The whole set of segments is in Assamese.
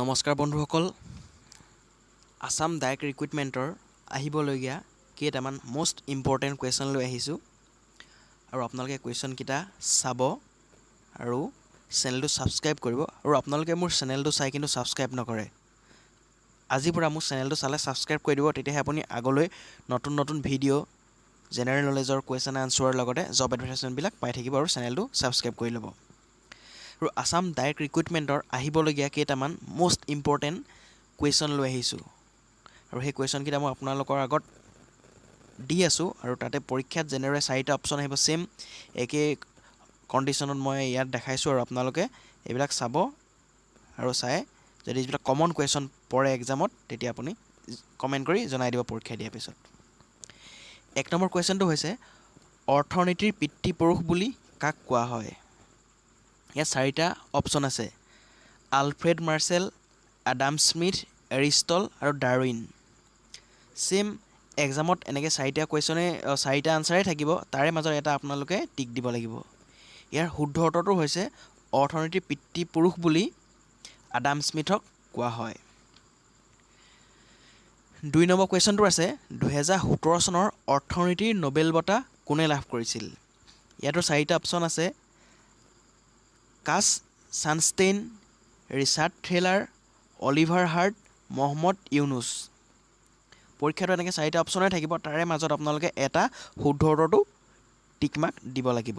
নমস্কাৰ বন্ধুসকল, আছাম ডাইৰেক্ট ৰিক্ৰুইটমেণ্টৰ আহিবলগীয়া কেইটামান মষ্ট ইম্পৰ্টেণ্ট কুৱেশ্যন লৈ আহিছোঁ আৰু আপোনালোকে কুৱেশ্যনকেইটা চাব আৰু চেনেলটো ছাবস্ক্ৰাইব কৰিব। আৰু আপোনালোকে মোৰ চেনেলটো চাই কিন্তু ছাবস্ক্ৰাইব নকৰে। আজিৰ পৰা মোৰ চেনেলটো চালে ছাবস্ক্ৰাইব কৰি দিব, তেতিয়াহে আপুনি আগলৈ নতুন নতুন ভিডিঅ', জেনেৰেল নলেজৰ কুৱেশ্যন আনচাৰৰ লগতে জব এডভাৰটাইজমেণ্টবিলাক পাই থাকিব আৰু চেনেলটো ছাবস্ক্ৰাইব কৰি ল'ব। আৰু আছাম ডাইৰেক্ট ৰিক্ৰুইটমেণ্টৰ আহিবলগীয়া কেইটামান মষ্ট ইম্পৰ্টেণ্ট কুৱেশ্যন লৈ আহিছোঁ আৰু সেই কুৱেশ্যনকেইটা মই আপোনালোকৰ আগত দি আছোঁ। আৰু তাতে পৰীক্ষাত যেনেদৰে চাৰিটা অপশ্যন আহিব, ছেইম একেই কণ্ডিশ্যনত মই ইয়াত দেখাইছোঁ। আৰু আপোনালোকে এইবিলাক চাব আৰু চাই যদি যিবিলাক কমন কুৱেশ্যন পৰে এক্সামত, তেতিয়া আপুনি কমেণ্ট কৰি জনাই দিব পৰীক্ষা দিয়াৰ পিছত। এক নম্বৰ কুৱেশ্যনটো হৈছে, অৰ্থনীতিৰ পিতৃপুৰুষ বুলি কাক কোৱা হয়? ইয়াত চাৰিটা অপশ্যন আছে: আলফ্ৰেড মাৰ্চেল, আডাম স্মিথ, এৰিষ্টল আৰু ডাৰউইন। ছেইম এক্সামত এনেকৈ চাৰিটা কুৱেশ্যনে, চাৰিটা আনচাৰেই থাকিব, তাৰে মাজত এটা আপোনালোকে টিক দিব লাগিব। ইয়াৰ শুদ্ধ উত্তৰটো হৈছে অৰ্থনীতিৰ পিতৃপুৰুষ বুলি আডাম স্মিথক কোৱা হয়। দুই নম্বৰ কুৱেশ্যনটো আছে, 2017 চনৰ অৰ্থনীতিৰ নবেল বঁটা কোনে লাভ কৰিছিল? ইয়াতো চাৰিটা অপশ্যন আছে: Cass Sunstein, Richard Thaler, Oliver Hart, Mohammad Yunus. পৰীক্ষাটো এনেকৈ চাৰিটা অপশ্যনে থাকিব, তাৰে মাজত আপোনালোকে এটা শুদ্ধ উত্তৰটো টিক মাৰ্ক দিব লাগিব।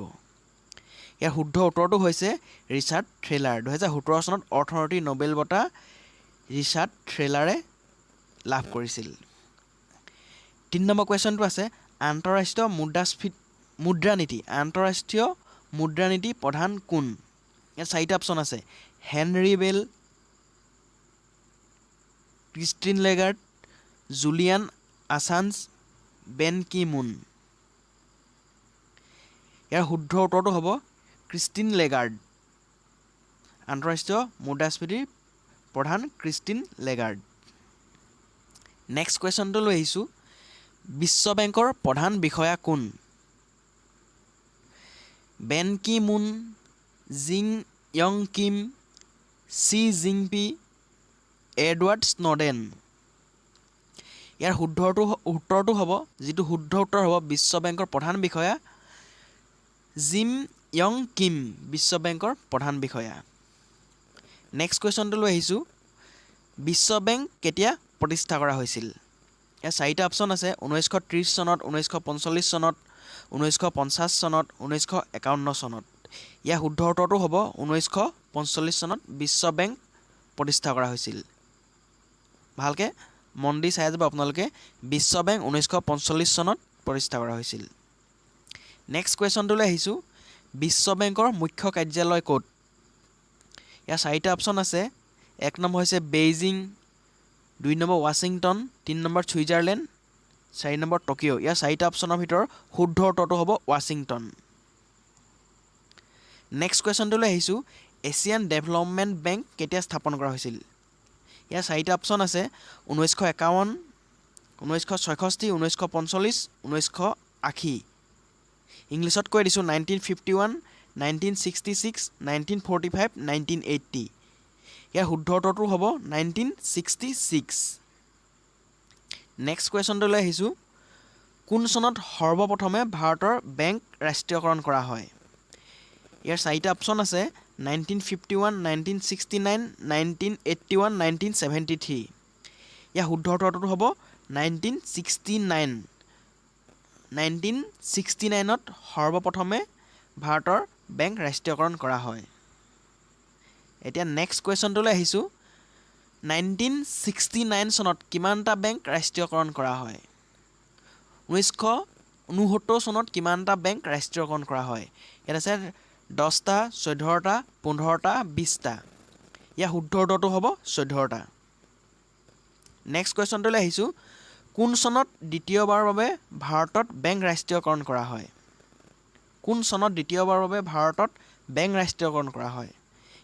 ইয়াৰ শুদ্ধ উত্তৰটো হৈছে ৰিচাৰ্ড থ্ৰেলাৰ। 2017 চনত অৰ্থনীতিৰ নবেল বঁটা ৰিচাৰ্ড থ্ৰেলাৰে লাভ কৰিছিল। তিনি নম্বৰ কুৱেশ্যনটো আছে, আন্তঃৰাষ্ট্ৰীয় মুদ্ৰানীতি, আন্তঃৰাষ্ট্ৰীয় মুদ্ৰানীতি প্ৰধান কোন? ইয়াত চাৰিটা অপশ্যন আছে: হেনৰী বেল, ক্ৰিষ্টিন লেগাৰ্ড, জুলিয়ান আছাঞ্জ, বেন কি মুন। ইয়াৰ শুদ্ধ উত্তৰটো হ'ব ক্ৰিষ্টিন লেগাৰ্ড। আন্তঃৰাষ্ট্ৰীয় মুদ্ৰাস্ফীতিৰ প্ৰধান ক্ৰিষ্টিন লেগাৰ্ড। নেক্সট কুৱেশ্যনটো লৈ আহিছোঁ। বিশ্ব বেংকৰ প্ৰধান বিষয়া কোন? Ben Ki Moon, Jim Yong Kim, Xi Jinping, Edward Snowden. ইয়াৰ উত্তৰটো হ'ব, যিটো শুদ্ধ উত্তৰ হ'ব, বিশ্ব বেংকৰ প্ৰধান বিষয়া জিম য়ং কিম, বিশ্ব বেংকৰ প্ৰধান বিষয়া। নেক্সট কুৱেশ্যনটো লৈ আহিছোঁ। বিশ্ব বেংক কেতিয়া প্ৰতিষ্ঠা কৰা হৈছিল? ইয়াৰ চাৰিটা অপশ্যন আছে: 1930 চনত, 1945 চনত, 1950 চনত, 1951 চনত। ইয়াৰ শুদ্ধ উত্তৰটো হ'ব 1945 চনত বিশ্ব বেংক প্ৰতিষ্ঠা কৰা হৈছিল। ভালকৈ মন দি চাই যাব আপোনালোকে। বিশ্ব বেংক 1945 চনত প্ৰতিষ্ঠা কৰা হৈছিল। নেক্সট কুৱেশ্যনটোলৈ আহিছোঁ। বিশ্ব বেংকৰ মুখ্য কাৰ্যালয় ক'ত? ইয়াৰ চাৰিটা অপশ্যন আছে। এক নম্বৰ হৈছে বেইজিং, দুই নম্বৰ ৱাশ্বিংটন, তিনি নম্বৰ ছুইজাৰলেণ্ড, চাৰি নম্বৰ টকিঅ'। ইয়াৰ চাৰিটা অপশ্যনৰ ভিতৰত শুদ্ধ উত্তৰটো হ'ব ৱাশ্বিংটন। নেক্সট কুৱেশ্যনটোলৈ আহিছোঁ। এছিয়ান ডেভেলপমেণ্ট বেংক কেতিয়া স্থাপন কৰা হৈছিল? ইয়াৰ চাৰিটা অপশ্যন আছে: 1951, 1966, 1945, 1980। ইংলিছত কৈ দিছোঁ, 1951, 1966, 1945, 1980। ইয়াৰ শুদ্ধ উত্তৰটো হ'ব 1966। নেক্সট কুৱেশ্যনটোলৈ আহিছোঁ। কোন চনত সৰ্বপ্ৰথমে ভাৰতৰ বেংক ৰাষ্ট্ৰীয়কৰণ কৰা হয়? ইয়াৰ চাৰিটা অপশ্যন আছে: 1951, 1969, 1981, 1973। ইয়াৰ শুদ্ধ উত্তৰটো হ'ব 1969। 1969ত সৰ্বপ্ৰথমে ভাৰতৰ বেংক ৰাষ্ট্ৰীয়কৰণ কৰা হয়। এতিয়া নেক্সট কুৱেশ্যনটোলৈ আহিছোঁ। 1969 চনত কিমানটা বেংক ৰাষ্ট্ৰীয়কৰণ কৰা হয়? 1969 চনত কিমানটা বেংক ৰাষ্ট্ৰীয়কৰণ কৰা হয়? ইয়াত আছে 10টা, 14টা, 15টা, 20টা। ইয়াৰ শুদ্ধ উত্তৰটো হ'ব 14টা। নেক্সট কুৱেশ্যনটোলৈ আহিছোঁ। কোন চনত দ্বিতীয়বাৰৰ বাবে ভাৰতত বেংক ৰাষ্ট্ৰীয়কৰণ কৰা হয়? কোন চনত দ্বিতীয়বাৰৰ বাবে ভাৰতত বেংক ৰাষ্ট্ৰীয়কৰণ কৰা হয়?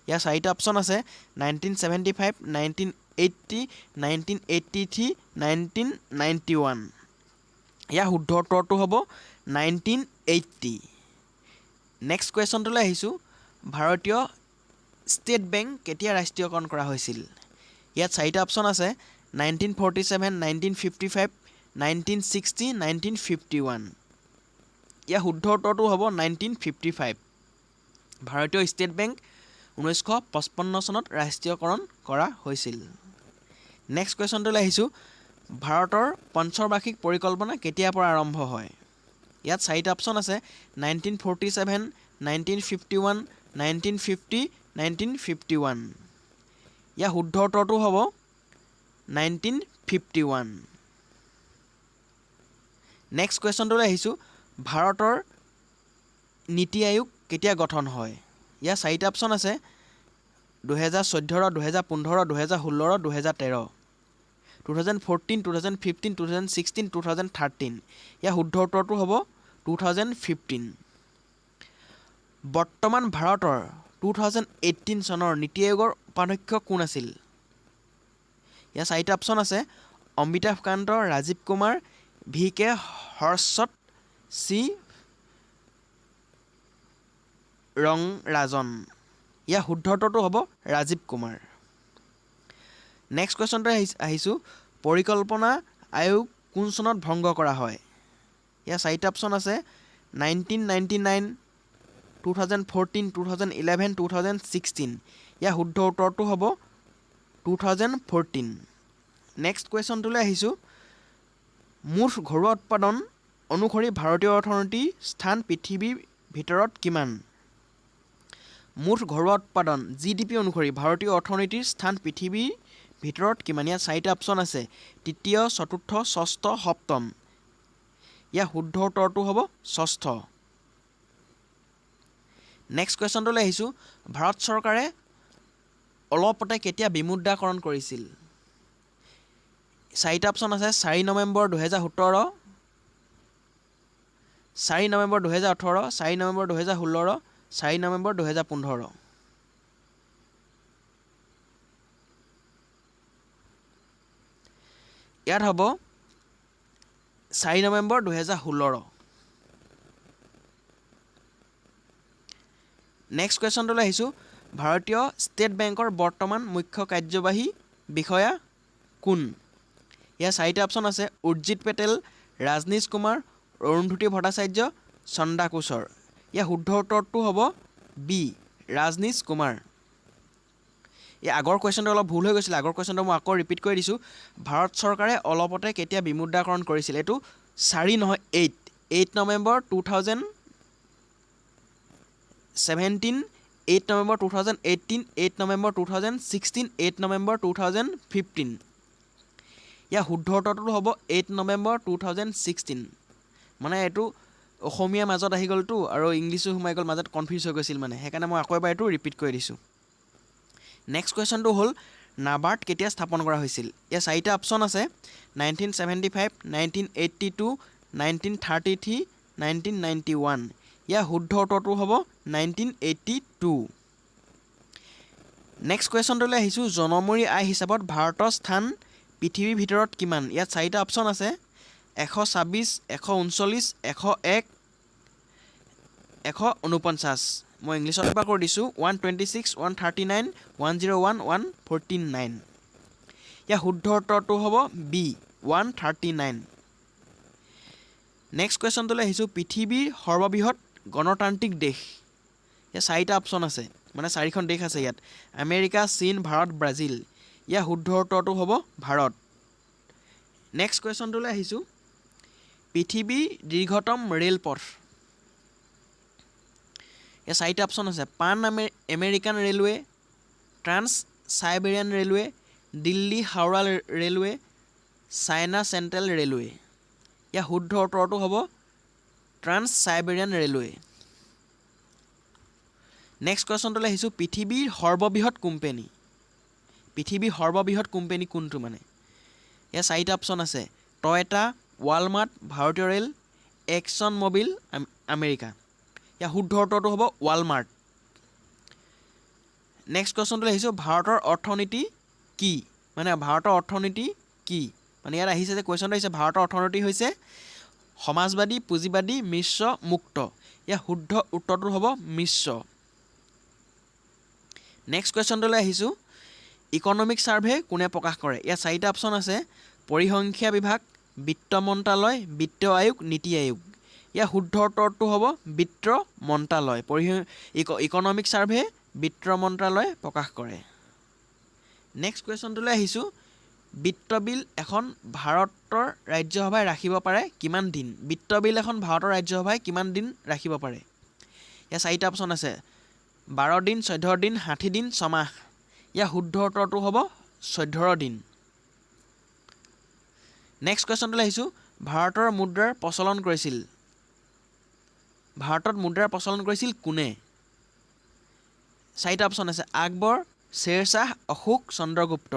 ইয়াৰ চাৰিটা অপশ্যন আছে: 1975, 1980, 1983, 1991। ইয়াৰ শুদ্ধ উত্তৰটো হ'ব 1980। নেক্সট কুৱেশ্যনটোলৈ আহিছোঁ। ভাৰতীয় ষ্টেট বেংক কেতিয়া ৰাষ্ট্ৰীয়কৰণ কৰা হৈছিল? ইয়াত চাৰিটা অপশ্যন আছে, 1947, 1955, 1960, 1951। ইয়াৰ শুদ্ধ উত্তৰটো হ'ব 1955। ভাৰতীয় ষ্টেট বেংক 1955 চনত ৰাষ্ট্ৰীয়কৰণ কৰা হৈছিল। নেক্সট কুৱেশ্যনটোলৈ আহিছোঁ। ভাৰতৰ পঞ্চবাৰ্ষিক পৰিকল্পনা কেতিয়াৰ পৰা আৰম্ভ হয়? ইয়াত চাৰিটা অপশ্যন আছে, 1947, 1951, 1950, 1951। ইয়াৰ শুদ্ধ উত্তৰটো হ'ব 1951। নেক্সট কুৱেশ্যনটোলৈ আহিছোঁ। ভাৰতৰ নীতি আয়োগ কেতিয়া গঠন হয়? ইয়াৰ চাৰিটা অপশ্যন আছে, 2014, 2015, 2016, 2013। 2014, 2015, 2016, 2013। ইয়াৰ শুদ্ধ উত্তৰটো হ'ব 2015। বৰ্তমান ভাৰতৰ 2018 চনৰ নীতি আয়োগৰ উপাধ্যক্ষ কোন আছিল? ইয়াৰ চাৰিটা অপশ্যন আছে, Amitabh Kant, Rajiv Kumar, V K Harshat, C Rangarajan. ইয়াৰ শুদ্ধ উত্তৰটো হ'ব ৰাজীৱ কুমাৰ। নেক্সট কুৱেশ্যনটো আহিছোঁ। পৰিকল্পনা আয়োগ কোন চনত ভংগ কৰা হয়? ইয়াৰ চাৰিটা অপশ্যন আছে, 1999, 2014, 2011, 2016। ইয়াৰ শুদ্ধ উত্তৰটো হ'ব 2014। নেক্সট কুৱেশ্যনটোলৈ আহিছোঁ। মুঠ ঘৰুৱা উৎপাদন অনুসৰি ভাৰতীয় অৰ্থনীতিৰ স্থান পৃথিৱীৰ ভিতৰত কিমান? মুঠ ঘৰুৱা উৎপাদন জি ডি পি অনুসৰি ভাৰতীয় অৰ্থনীতিৰ স্থান পৃথিৱীৰ ভিতৰত কিমান? ইয়াত চাৰিটা অপশ্যন আছে, তৃতীয়, চতুৰ্থ, ষষ্ঠ, সপ্তম। ইয়াৰ শুদ্ধ উত্তৰটো হ'ব ষষ্ঠ। নেক্সট কুৱেশ্যনটোলৈ আহিছোঁ। ভাৰত চৰকাৰে অলপতে কেতিয়া বিমুদ্ৰাকৰণ কৰিছিল? চাৰিটা অপশ্যন আছে, 4 নৱেম্বৰ 2017, 4 নৱেম্বৰ 2018, 4 নৱেম্বৰ 2016, 4 নৱেম্বৰ 2015। ইয়াত হ'ব 4 নৱেম্বৰ 2016। নেক্সট কুৱেশ্যনটোলৈ আহিছোঁ। ভাৰতীয় ষ্টেট বেংকৰ বৰ্তমান মুখ্য কাৰ্যবাহী বিষয়া কোন? ইয়াৰ চাৰিটা অপশ্যন আছে, উৰ্জিত পেটেল, ৰাজনীশ কুমাৰ, অৰুন্ধতী ভট্টাচাৰ্য, চন্দা কোচৰ। ইয়াৰ শুদ্ধ উত্তৰটো হ'ব বি, ৰাজনীশ কুমাৰ। এই আগৰ কুৱেশ্যনটো অলপ ভুল হৈ গৈছিলে, আগৰ কুৱেশ্যনটো মই আকৌ ৰিপিট কৰি দিছোঁ। ভাৰত চৰকাৰে অলপতে কেতিয়া বিমুদ্ৰাকৰণ কৰিছিল? এইটো চাৰি নহয়, 8 November 2017, 8 November 2018, 8 November 2016, 8 November 2015। ইয়াৰ শুদ্ধ উত্তৰটো হ'ব 8 November 2016। মানে এইটো অসমীয়া মাজত আহি গ'লতো আৰু ইংলিছো সোমাই গ'ল, মাজত কনফিউজ হৈ গৈছিল মানে, সেইকাৰণে মই আকৌ এবাৰ এইটো ৰিপিট কৰি দিছোঁ। নেক্সট কুৱেশ্যনটো হ'ল নাবাৰ্ড কেতিয়া স্থাপন কৰা হৈছিল? ইয়াৰ চাৰিটা অপশ্যন আছে, 1975, 1982, 1933, 1991। ইয়াৰ শুদ্ধ উত্তৰটো হ'ব 1982। নেক্সট কুৱেশ্যনটোলৈ আহিছোঁ। জনমূৰি আয় হিচাপত ভাৰতৰ স্থান পৃথিৱীৰ ভিতৰত কিমান? ইয়াত চাৰিটা অপশ্যন আছে, 126, 139, 101, 149। মই ইংলিছত এবাৰ কৰি দিছোঁ, 126, 139, 101, 149। ইয়াৰ শুদ্ধ উত্তৰটো হ'ব বি, 139। নেক্সট কুৱেশ্যনটোলৈ আহিছোঁ। পৃথিৱীৰ সৰ্ববৃহৎ গণতান্ত্ৰিক দেশ। ইয়াত চাৰিটা অপশ্যন আছে, মানে চাৰিখন দেশ আছে ইয়াত, আমেৰিকা, চীন, ভাৰত, ব্ৰাজিল। ইয়াৰ শুদ্ধ উত্তৰটো হ'ব ভাৰত। নেক্সট কুৱেশ্যনটোলৈ আহিছোঁ। পৃথিৱীৰ দীৰ্ঘতম ৰেলপথ। ইয়াত চাৰিটা অপশ্যন আছে, Pan American Railway, Trans Siberian Railway, Delhi Howrah Railway, China Central Railway. ইয়াৰ শুদ্ধ উত্তৰটো হ'ব ট্ৰান্স চাইবেৰিয়ান ৰেলৱে। নেক্সট কুৱেশ্যনটোলৈ আহিছোঁ। পৃথিৱীৰ সৰ্ববৃহৎ কোম্পেনী। পৃথিৱীৰ সৰ্ববৃহৎ কোম্পেনী কোনটো? মানে ইয়াৰ চাৰিটা অপশ্যন আছে, টয়টা, ৱালমাৰ্ট, ভাৰতীয় ৰেল, এক্সন মবিল আমেৰিকা। ইয়াৰ শুদ্ধ উত্তৰটো হ'ব ৱালমাৰ্ট। নেক্সট কুৱেশ্যনটোলৈ আহিছোঁ। ভাৰতৰ অৰ্থনীতি কি? মানে ভাৰতৰ অৰ্থনীতি কি? মানে ইয়াত আহিছে যে কুৱেশ্যনটো আহিছে, ভাৰতৰ অৰ্থনীতি হৈছে সমাজবাদী, পুঁজিবাদী, মিশ্ৰ, মুক্ত। ইয়াৰ শুদ্ধ উত্তৰটো হ'ব মিশ্ৰ। নেক্সট কুৱেশ্যনটোলৈ আহিছোঁ। ইকনমিক ছাৰ্ভে কোনে প্ৰকাশ কৰে? ইয়াত চাৰিটা অপশ্যন আছে: পৰিসংখ্যা বিভাগ, বিত্ত মন্ত্ৰালয়, বিত্ত আয়োগ, নীতি আয়োগ। ইয়াৰ শুদ্ধ উত্তৰটো হ'ব বিত্ত মন্ত্ৰালয়। ইকনমিক ছাৰ্ভে বিত্ত মন্ত্ৰালয়ে প্ৰকাশ কৰে। নেক্সট কুৱেশ্যনটোলৈ আহিছোঁ। বিত্ত বিল এখন ভাৰতৰ ৰাজ্যসভাই ৰাখিব পাৰে কিমান দিন? বিত্ত বিল এখন ভাৰতৰ ৰাজ্যসভাই কিমান দিন ৰাখিব পাৰে? ইয়াৰ চাৰিটা অপশ্যন আছে: 12 দিন, 14 দিন, 60 দিন, 6 মাহ। ইয়াৰ শুদ্ধ উত্তৰটো হ'ব 14 দিন। নেক্সট কুৱেশ্যনটোলৈ আহিছোঁ। ভাৰতৰ মুদ্ৰাৰ প্ৰচলন কৰিছিল, ভাৰতত মুদ্ৰাৰ প্ৰচলন কৰিছিল কোনে? চাৰিটা অপশ্যন আছে: আকবৰ, শ্বেৰশ্বাহ, অশোক, চন্দ্ৰগুপ্ত।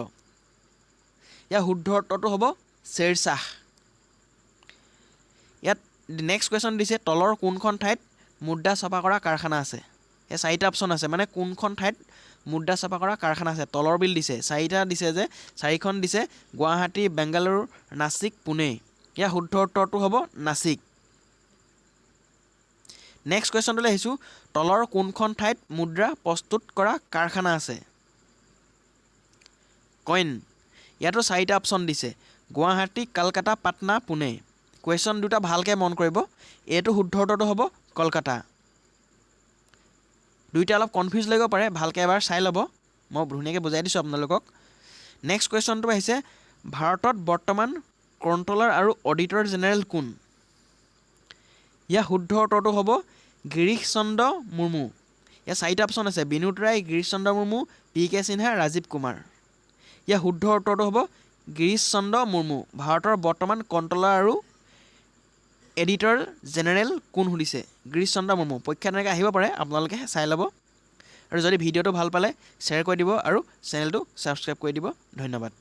ইয়াৰ শুদ্ধ উত্তৰটো হ'ব শ্বেৰশ্বাহ। ইয়াত নেক্সট কুৱেশ্যন দিছে, তলৰ কোনখন ঠাইত মুদ্ৰা ছপা কৰা কাৰখানা আছে? এই চাৰিটা অপশ্যন আছে, মানে কোনখন ঠাইত মুদ্ৰা ছপা কৰা কাৰখানা আছে। তলৰ বিল দিছে, চাৰিটা দিছে যে চাৰিখন দিছে: গুৱাহাটী, বেংগালুৰু, নাচিক, পুনে। ইয়াৰ শুদ্ধ উত্তৰটো হ'ব নাচিক। নেক্সট কুৱেশ্যনটোলৈ আহিছোঁ। তলৰ কোনখন ঠাইত মুদ্ৰা প্ৰস্তুত কৰা কাৰখানা আছে? কইন। ইয়াতো চাৰিটা অপশ্যন দিছে: গুৱাহাটী, কলকাতা, পাটনা, পুনে। কুৱেশ্যন দুটা ভালকৈ মন কৰিব। এইটো শুদ্ধ উত্তৰটো হ'ব কলকাতা। দুইটা অলপ কনফিউজ লাগিব পাৰে, ভালকৈ এবাৰ চাই ল'ব। মই ধুনীয়াকৈ বুজাই দিছোঁ আপোনালোকক। নেক্সট কুৱেশ্যনটো আহিছে, ভাৰতত বৰ্তমান কণ্ট্ৰলাৰ আৰু অডিটৰ জেনেৰেল কোন? ইয়াৰ শুদ্ধ উত্তৰটো হ'ব গিৰিশ চন্দ্ৰ মুৰ্মু। ইয়াৰ চাৰিটা অপশ্যন আছে: বিনোদ ৰায়, গিৰিশ চন্দ্ৰ মুৰ্মু, পি কে সিনহা, ৰাজীৱ কুমাৰ। ইয়াৰ শুদ্ধ উত্তৰটো হ'ব গিৰিশ চন্দ্ৰ মুৰ্মু। ভাৰতৰ বৰ্তমান কণ্ট্ৰলাৰ আৰু এডিটৰ জেনেৰেল কোন সুধিছে, গিৰিশ চন্দ্ৰ মুৰ্মু। পৰীক্ষা তেনেকৈ আহিব পাৰে, আপোনালোকে চাই ল'ব। আৰু যদি ভিডিঅ'টো ভাল পালে শ্বেয়াৰ কৰি দিব আৰু চেনেলটো ছাবস্ক্ৰাইব কৰি দিব। ধন্যবাদ।